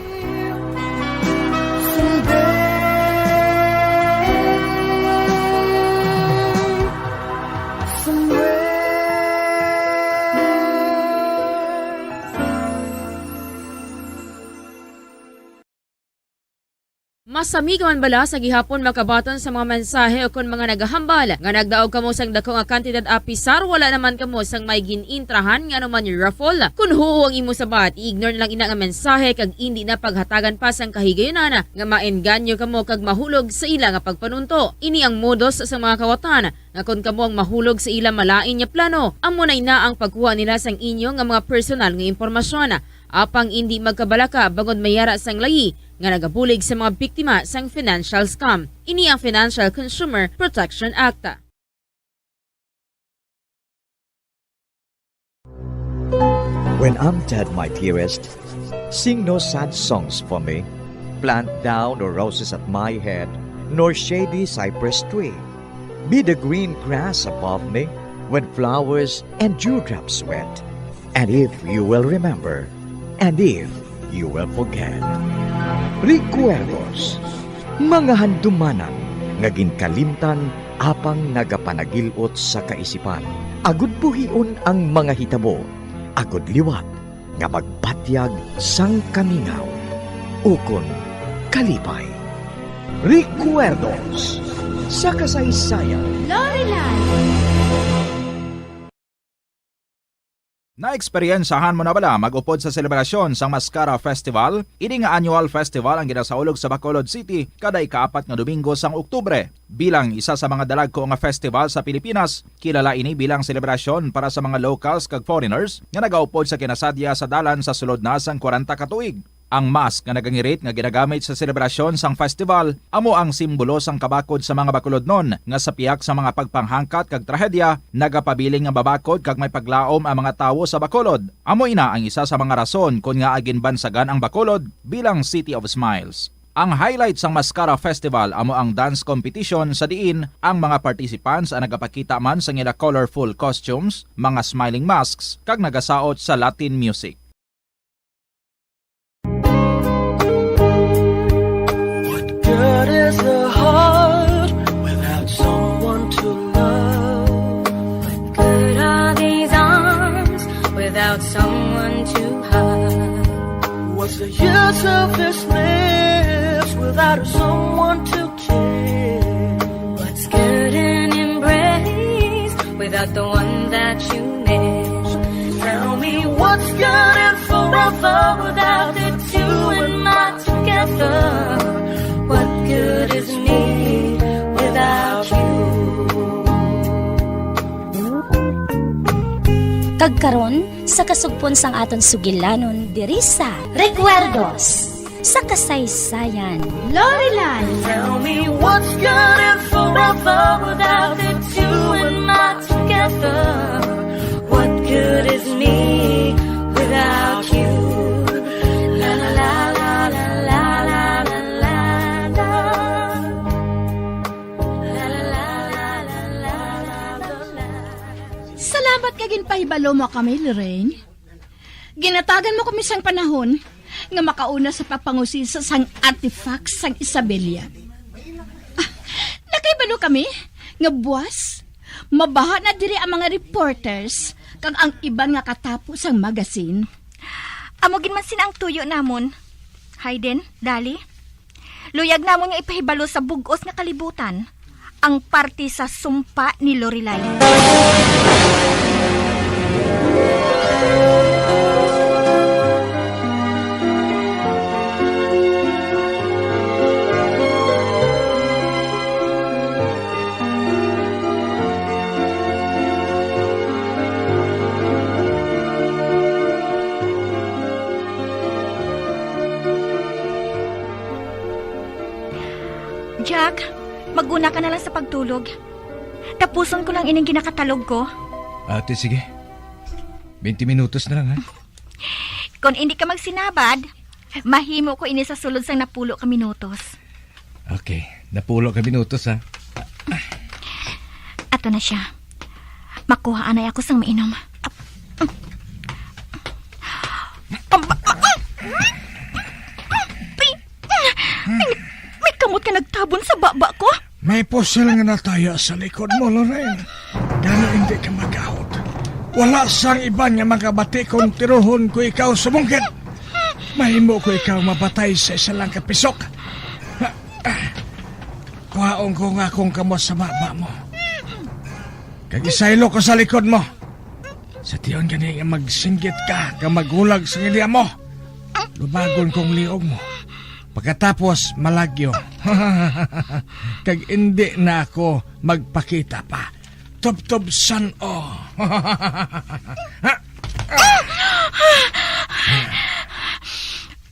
Masami ka man bala sa gihapon makabaton sa mga mensahe ukon mga nagahambal nga nagdaog kamo sang dako nga kantidad, apisar wala naman kamo sang may gin-intrahan nga anuman raffle? Kon huo ang imo sabat, i-ignore na lang ina nga mensahe kag indi na paghatagan pa sang kahigayunan nga maengganyo kamo kag mahulog sa ila nga pagpanunto. Ini ang modus sa mga kawatan, nga kon kamo ang mahulog sa ila malain nga plano, amo na ina ang pagkuha nila sang inyo nga mga personal nga impormasyon. Apang indi magkabalaka bangod may yara sang layi nga nagabulig sa mga biktima sang financial scam. Ini ang Financial Consumer Protection Act. When I'm dead, my dearest, sing no sad songs for me. Plant thou no roses at my head, nor shady cypress tree. Be the green grass above me when flowers and dewdrops wet. And if you will remember, and if you will forget. Recuerdos, mga handumanan nga ginkalimtan apang nagapanagil-ot sa kaisipan. Agud buhion ang mga hitabo, agud liwat nga magbatyag sang kamingaw ukon kalipay. Recuerdos sa kasaysayan. Lorelai. Naeksperyensahan mo na bala mag-upod sa selebrasyon sang Mascara Festival? Ini nga annual festival ang ginasaulog sa Bacolod City kada ikaapat nga Domingo sang Oktubre. Bilang isa sa mga dalagko nga festival sa Pilipinas, kilala ini bilang selebrasyon para sa mga locals kag foreigners nga nagaupod sa kinasadya sa dalan sa sulod na sang kwarenta ka tuig. Ang mask nga nagangirit nga ginagamit sa selebrasyon sang festival amo ang simbolo sang kabakod sa mga Bacolodnon nga sa pihak sa mga pagpanghangkat kag trahedya, nagapabilin nga mabakod kag may paglaom ang mga tawo sa Bacolod. Amo ina ang isa sa mga rason kon ngaa ginbansagan ang Bacolod bilang City of Smiles. Ang highlight sang Mascara Festival amo ang dance competition sa diin ang mga participants ang nagapakita man sang ila colorful costumes, mga smiling masks, kag nagasaot sa Latin music. What good is a heart without someone to love? What good are these arms without someone to hug? What's the use of this lips with Someone to care. What's good in embrace without the one that you miss? Tell me what's good in forever without the two and not together. What good is me without you? Kag karon, sa kasugpon sang aton sugilanon diri sa Recuerdos sa Kasaysayan. Lorelan. Tell me what's good and forever without the two and not together. What good is me without you? La, la, la, la, la, la, la, la, la. La, la, la, la, la, la, la, la, la. Salamat kay ginpahibalo mo kami, Lorraine. Ginatagan mo kami sang panahon nga makauna sa pagpangusisa sang artifacts sang Isabela. Ah, nakahibalo kami nga buwas, mabaha na diri ang mga reporters kag ang iban nga katapo sang magazine. Amo gid man sina ang tuyo namon. Hayden, Dali, luyag namon nga ipahibalo sa bug-os nga kalibutan ang parte sa sumpa ni Lorelai. Jack, mag-una ka na lang sa pagtulog. Tapuson ko lang ining ginakatalog ko. Ate, sige. Twenty minutos na lang, ha? Kon indi ka magsinabad, mahimo ko ini sa sulod sang napulo ka minutos. Okay, napulo ka minutos, ha? Ato na siya. Makuha anay ako sang mainom. May, may kamot ka nagtabon sa baba ko. May pusil nga nataya sa likod mo, Lorraine. Gani hindi ka magahot. Wala sang iban nga makabati kung tirohon ko ikaw sa bungkit. Mahimo ko ikaw mapatay sa isa lang ka pisok. Kuhaon ko nga akong kamot sa baba mo. Kag isaylo ko sa likod mo. Sa tion gani nga magsinggit ka, kag maghulag sa ngilya mo. Lubagon kong liog mo. Pagkatapos, malagyo. Kag indi na ako magpakita pa. Tubtob san-o.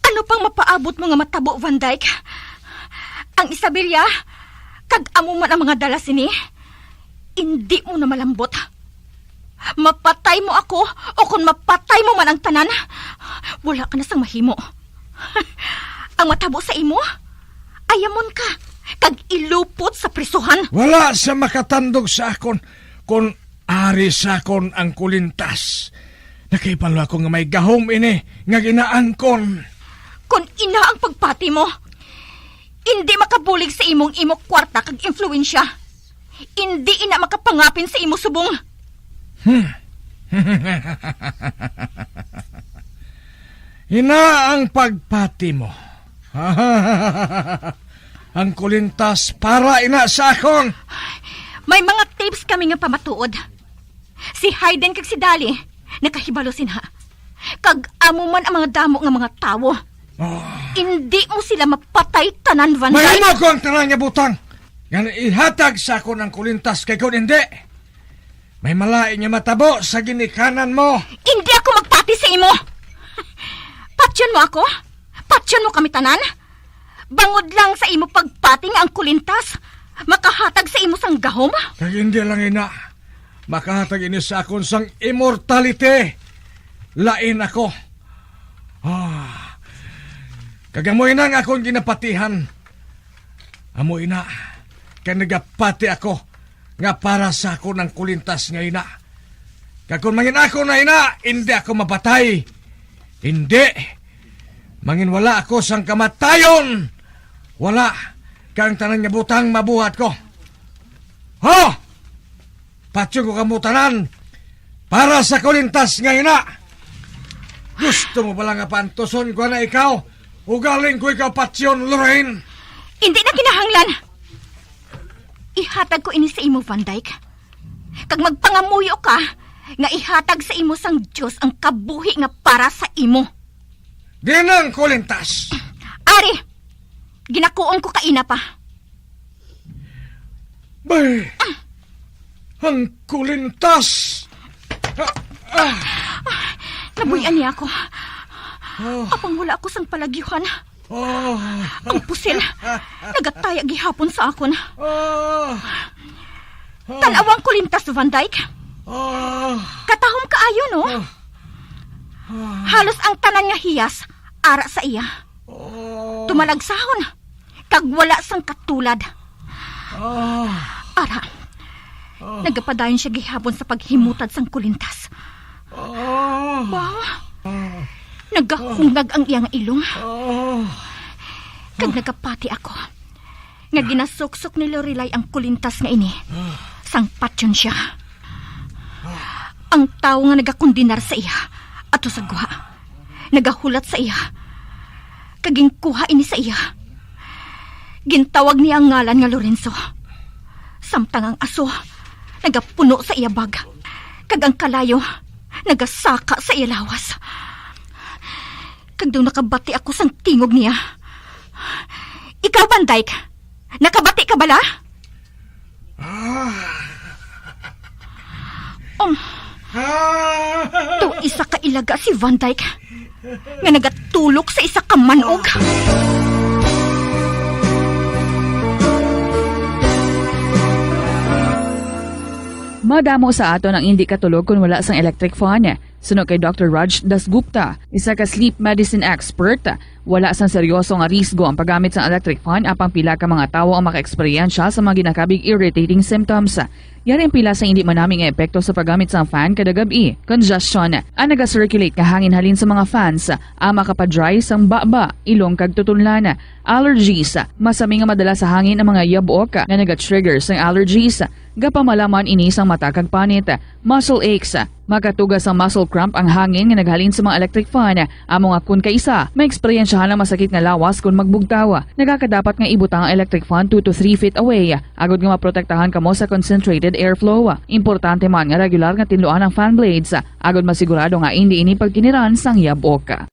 Ano pang mapaabot mo nga matabo, Van Dyke? Ang Isabela, kag amo man ang mga dala sini, indi mo na malambot. Mapatay mo ako, o kon mapatay mo man ang tanan, wala ka na sang mahimo. Ang matabo sa imo, ayamon ka, kag ilupot sa prisuhan. Wala sa makatandog sa akon kon ari sa akon ang kulintas. Nakahibalo ako nga may gahom ini nga ginaangkon. Kon ina ang pagpati mo, indi makabulig sa imong imo kwarta kag influensya. Indi ina makapangapin sa imo subong. Hmm. Ina ang pagpati mo. Ang kulintas para ina sa akon. May mga tips kami nga pamatuod. Si Hayden kag si Dali nakahibalo sinha. Kag amo man ang mga damo nga mga tawo. Oh. Indi mo sila mapatay tanan, Van Dyke. Mahimo ko ang tanan nga butang. Nga ihatag sa akon ang kulintas kay kon indi, may malain nga matabo sa ginikanan mo. Indi ako magpati sa imo. Patyon mo ako? Patyon mo kami tanan? Bangod lang sa imo pagpati nga ang kulintas makahatag sa imo sang gahom? Kag hindi lang ina, makahatag ini sa akon sang immortality. Lain ako. Ah, kag amo ina ang akon ginapatihan. Amo ina, kay nagapati ako nga para sa akon ang kulintas nga ina. Kag kon mangin ako na ina, indi ako mapatay. Indi. Mangin wala ako sang kamatayon. Wala. Kay ang tanan nga butang mabuhat ko. Ho! Patyon ko kamo tanan para sa kulintas nga ina. Gusto mo bala nga pantuson ko na ikaw? Ugaling ko ikaw patyon, Lorraine. Indi na kinahanglan. Ihatag ko ini sa imo, Van Dyke. Kag magpangamuyo ka nga ihatag sa imo sang Dios ang kabuhi nga para sa imo. Diin ang kulintas? Ari, ginakuon ko kaina pa. Bay, ang kulintas! Ah, ah. Nabuy-an niya ako. Oh. Apang wala ako sang palagyuhan. Oh. Ang pusil, nagataya gihapon sa akon. Oh. Tan-awa ang kulintas, Van Dyke. Oh. Katahom kaayo, no? Oh. Halos ang tanan nga hiyas ara sa iya. Oh. Tumalagsahon, kag wala sang katulad. Oh. Ara, oh, nagapadayon siya gihapon sa paghimutad sang kulintas. Oh. Wow. Oh. Nagahungag ang iyang ilong. Oh. Kag nagapati ako nga ginasuksok ni Lorelai ang kulintas nga ini sang patyon siya. Ang tawo nga nagakondenar sa iya ato sa gwa, nagahulat sa iya, kag ginkuha ini sa iya. Gintawag niya ang ngalan nga Lorenzo, samtang ang aso nagapuno sa iya bag, kag ang kalayo nagasaka sa iya lawas. Kag daw nakabati ako sang tingog niya. Ikaw, Van Dyke, nakabati ka bala? Ah. Um, ah. Daw isa ka ilaga si Van Dyke nga nagatulok sa isa ka manog. Madamo sa aton ang indi katulog kon wala sang electric fan. Suno kay Doctor Raj Dasgupta, isa ka sleep medicine expert, wala sang seryoso nga risgo ang paggamit sang electric fan, apang pila ka mga tawo ang makaeksperyensya sa mga ginakabig irritating symptoms. Yari ang pila sa indi manami nga epekto sa paggamit sang fan kada gab-i: congestion, ang naga-circulate nga hangin halin sa mga fans, ang makapa-dry sang baba, ilong kag tutunlan, allergies, masami nga madala sa hangin ang mga yabok nga naga-trigger sang allergies, gapamalaman ini sang mata kag panit. Muscle aches, makatuga sang muscle cramp ang hangin nga naghalin sa mga electric fan. Amo nga kon kaisa, maeksperiensyahan ang masakit nga lawas kon magbugtaw. Nagakadapat nga ibutang ang electric fan two to three feet away, agod nga maprotektahan kamo sa concentrated airflow. Importante man nga regular nga tinluan ang fan blades, agod masigurado nga indi ini pagtiniran sang yabok.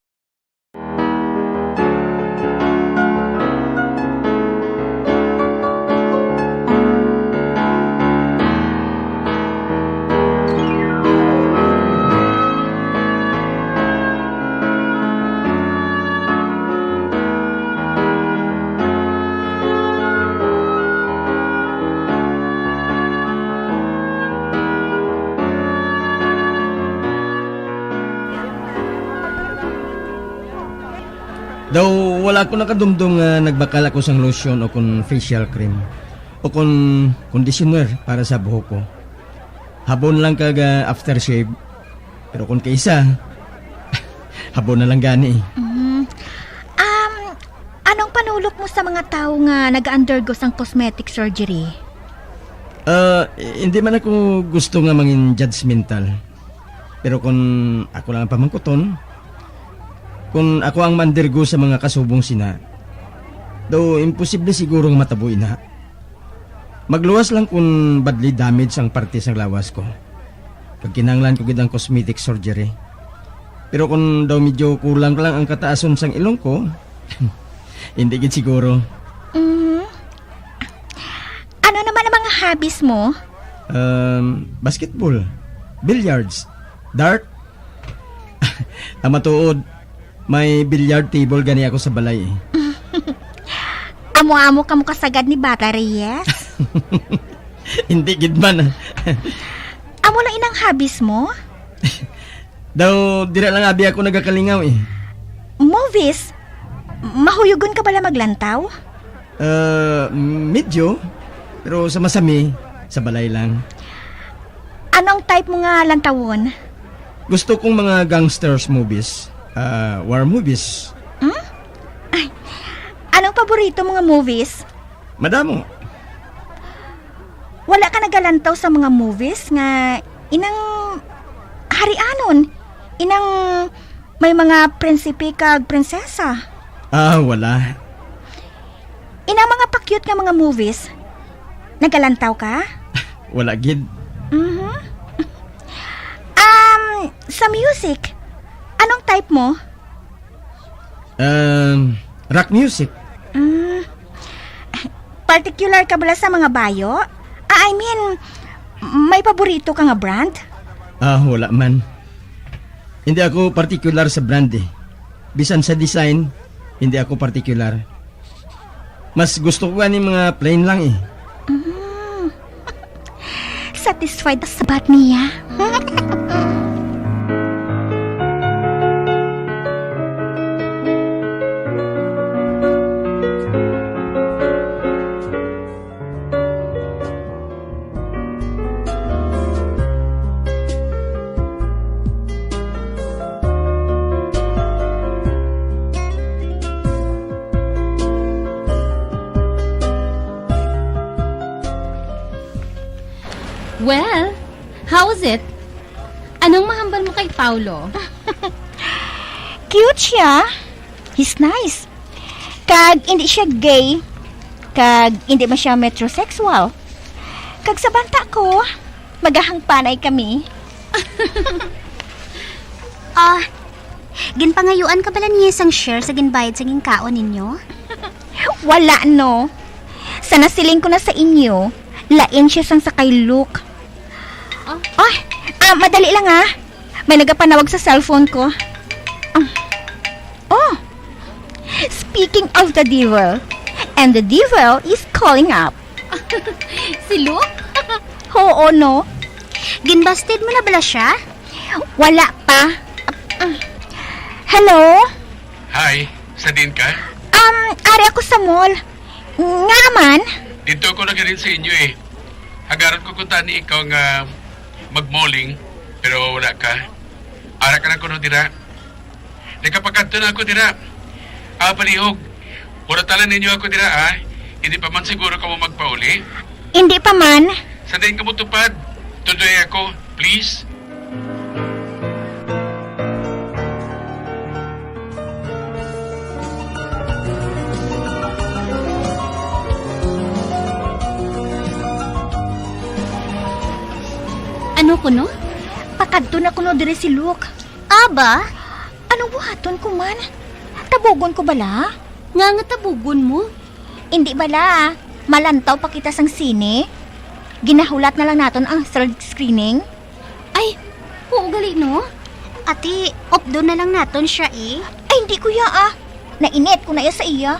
Daw wala ko nakadumdom nga nagbakal ako sang lotion o kon facial cream o kon conditioner para sa buhok ko. Habon lang kag, ah, aftershave. Pero kon kaisa, habon na lang gani. Mm. Um, anong panulok mo sa mga tawo nga nag-undergo sang cosmetic surgery? Ah, hindi man ako gusto nga mangin judgmental. Pero kon ako lang ang pamangkuton, kon ako ang mandirgo sa mga kasubong sina, daw imposible siguro nga matabo ina. Magluwas lang kon badly damage ang parte sang lawas ko, kag kinahanglan ko gid ang cosmetic surgery. Pero kon daw medyo kulang lang ang kataason sang ilong ko, hindi gid siguro. Mhm. Ano naman ang mga hobbies mo? Um, basketball, billiards, dart. Ang matuod, may billiard table gani ako sa balay, eh. Amo-amo kamo kasagad ni Bata Reyes? Hindi gid man, ah. Amo lang inang hobbies mo? Daw, dira lang abi ako nagakalingaw, eh. Movies? Mahuyugon ka bala maglantaw? Ah, medyo. Pero sa masami, sa balay lang. Anong type mo nga lantawon? Gusto kong mga gangsters movies, ah, war movies. Hmm? Ay, anong paborito mo nga movies? Madamo. Wala ka nagalantaw sa mga movies nga inang harianon, inang may mga prinsipe kag prinsesa? Ah, wala. Inang mga pa-cute nga mga movies, nagalantaw ka? Wala gid. Mhm. Um, sa music, anong type mo? Um, rock music. Mm, particular ka bala sa mga bayo? Ah, I mean, may paborito ka nga brand? Ah, wala man. Hindi ako particular sa brand eh. Bisan sa design, hindi ako particular. Mas gusto ko ani mga plain lang eh. Mm. Satisfied sa sabat niya. Well, how's it? Anong mahambal mo kay Paulo? Cute siya. He's nice. Kag hindi siya gay. Kag hindi man siya metrosexual. Kag sa banta ko, magahangpanay kami. Ah, ginpangayuan ka bala niya sang share sa ginbayad sa ginkaon ninyo? Wala, no. Sa nasiling ko na sa inyo, lain siya sang sa kay Luke. Ah? Ah, ah, madali lang, ah. May nagapanawag sa cellphone ko. Ah. Oh, speaking of the devil, and the devil is calling up. Si Luke? Oo, no? Ginbasted mo na bala siya? Wala pa. Hello? Hi, sa diin ka? Um, ari ako sa mall. Nga man? Dito ako nagarin sa inyo eh. Hagaron ko kung tani ikaw nga mag-malling, pero wala ka. Ara ka na kuno dira. Nagapakadto na ako dira. Ah, palihog. Huratala ninyo ako dira, ah. Hindi pa man siguro kamo magpauli. Hindi pa man. Sa diin kamo tupad, tudoy ako, please. Ano kuno? Pakadto na kuno diri si Luke. Aba? Anong buhaton ko man? Tabugon ko bala? Nga nga tabugon mo? Indi bala. Malantaw pa kita sang sine. Ginahulat na lang naton ang third screening. Ay, oo gali, no? Ati, updon na lang naton siya, eh. Ay, hindi, kuya, ah. Nainit ko na iya sa iya.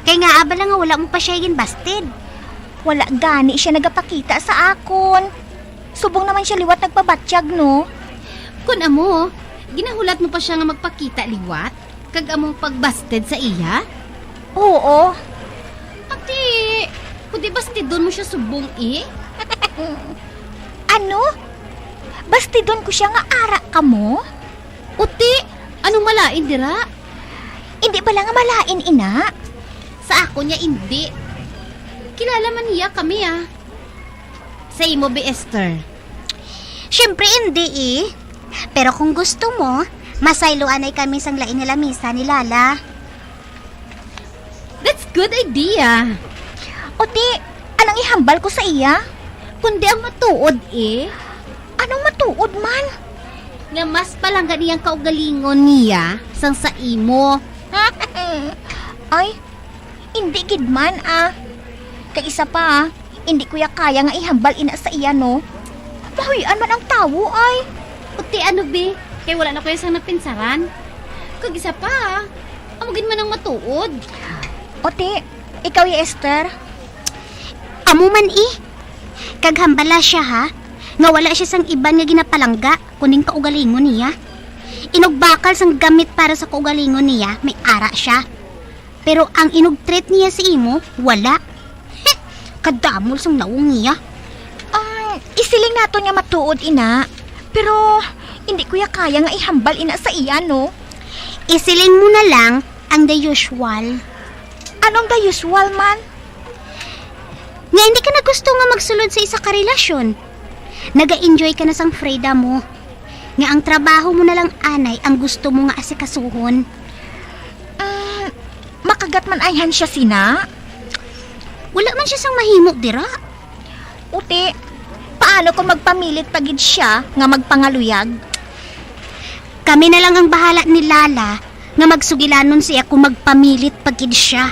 Kay nga, abala nga wala mo pa siya ginbasted. Wala gani siya nagapakita sa akon. Subong naman siya liwat nagpabatyag, no? Kun amo, ginahulat mo pa siya nga magpakita liwat, kag amo pagbasted sa iya? Oo. Ati, kundi bastidon mo siya subong, eh? Ano? Bastidon ko siya nga ara kamo? Uti, anong malain dira? Indi bala nga malain ina? Sa akon niya indi. Kilala man niya kami, ah. Sa imo, bi, Esther? Siyempre, indi, eh. Pero kung gusto mo, masayloanay kami sang lain nga lamisa ni Lala. That's good idea. Uti, anong ihambal ko sa iya? Kundi ang matuod, eh. Anong matuod man? Nga mas palangga niyang kaugalingon niya sang sa imo. Ay, hindi gid man, ah. Kay isa pa, ah, hindi ko ya kaya nga ihambal ina sa iya, no? Mahuy-an man ang tawo, ay. Uti ano, bi? Kay wala na ko ya sang napinsaran. Kag isa pa, ah, amo gid man ang matuod. Uti, ikaw ya, Esther? Amo man, eh. Kag hambala siya, ha, nga wala siya sang iban nga ginapalangga, kuning kaugalingon niya. Inugbakal sang gamit para sa kaugalingon niya, may ara siya. Pero ang inugtreat niya sa imo, wala. Heh, kadamol sang nawong niya. Ang isiling naton nga matuod, ina. Pero hindi ko ya kaya nga ihambal ina sa iya, no? Isiling mo na lang ang the usual. Anong the usual man? Nga hindi ka na gusto nga magsulod sa isa ka relasyon. Naga-enjoy ka na sang freedom mo. Nga ang trabaho mo na lang anay ang gusto mo nga asikasuhon. Mm, makagat man ayhan siya sina? Ano siya sang mahimo dira? Uti, paano kung magpamilit pa gid siya nga magpangaluyag? Kami na lang ang bahala ni Lala nga magsugilanon siya kung magpamilit pa gid siya.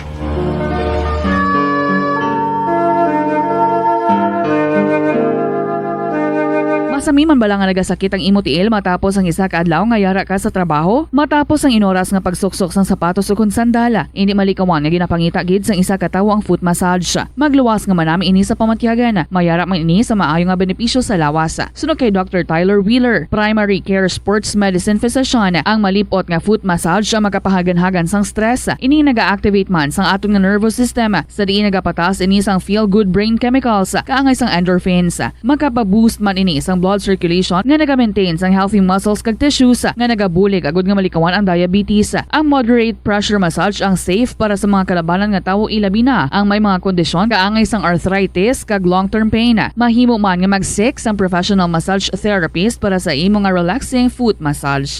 Masami man bala nga nagasakit ang imo tiil matapos ang isa ka adlaw nga yara ka sa trabaho? Matapos ang inoras nga pagsuksok sang sapatos ukon sandal, indi malikawan nga ginapangita gid sang isa ka tawo ang foot massage. Magluwas nga manami ini sa pamatyagan. Mayara man ini sa maayo nga benepisyo sa lawas. Suno kay Doctor Tyler Wheeler, primary care sports medicine physician, ang malip-ot nga foot massage ang makapahaganhagan sang stress. Ini naga-activate man sang aton nga nervous system, sa diin nagapataas ini sang feel-good brain chemicals, kaangay sang endorphins. Makapaboost man ini sang blood circulation nga naga-maintain sang healthy muscles kag tissues nga nagabulig agud nga malikawan ang diabetes. Ang moderate pressure massage ang safe para sa mga kalabanan nga tawo, ilabi na ang may mga kondisyon kaangay sang arthritis kag long-term pain. Mahimo man nga mag-seek sang professional massage therapist para sa imo nga relaxing foot massage.